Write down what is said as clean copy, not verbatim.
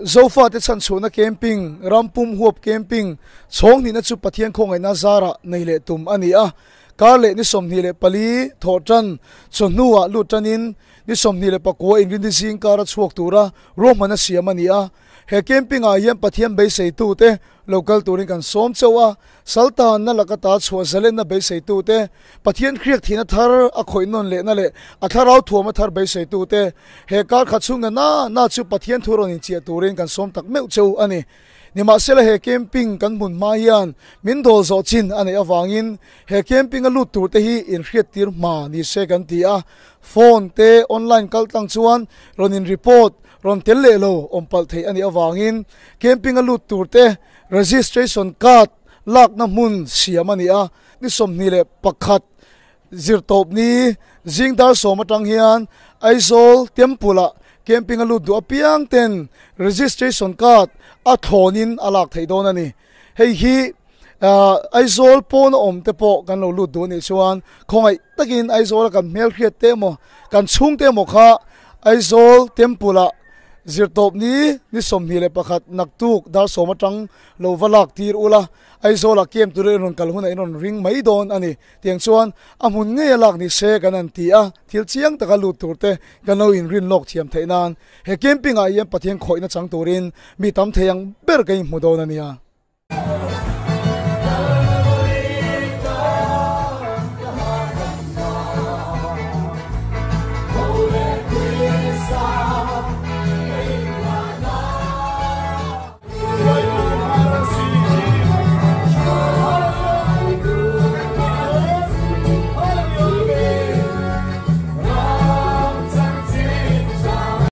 Zofate chhanchhuahna camping, Rampum huap camping, chhawng hnihna chu Pathian khawngaihna zarah nei leh tum a ni a. Kar leh ni 24 thawh tan chawhnuah lut tanin ni 29 inrinni zing kara chhuak tura ruahman a siam a ni a. He camping ah hian Pathian beiseitute lo kal turin kan sawm chauh a, Saltanna laka ta chhuah zalenna beiseitute, Pathian hriak thihna thar a khawih nawn lehna leh a thlarau thuam a thar beiseitute, he kar khat chhunga na na chu Pathian thu rawn inchiah turin kan sawm tak meuh cheu a ni. Nimahsela he camping kan hmun hma hian min dawl zawh chin a neih avangin he camping a lut turte hi inhriattir hma ni se kan ti a, phone te online kal tlang chuan rawn in report rawn tel leh lo awm palh theih a nih avangin camping a lut turte registration card lakna hmun siam a ni a, ni 21 zirtawp ni zing dar sawm atang hian Aizawl Temple ah camping a lut duh apiang ten registration card a thlawnin a lak theih dawn a ni. Hei hi Aizawl pawn a awm te pawh kan lo lut duh a nih chuan khawngaih takin Aizawl a kan hmelhriat te emaw kan chhungte emaw kha Aizawl Temple ah zirtawp ni ni 21 naktuk dar sawm atang lo va lak tir ula Aizawl ah camp tura in rawn kal hunah in rawn ring mai dawn a ni. Tiang chuan a hmun ngei a lak ni se kan han ti a, thil chiang taka lut tur te kan lo inrin lawk thiam theih nan he camping ah hian Pathian khawihna chang turin mi tam thei ang ber ka inhmu dawn a nia.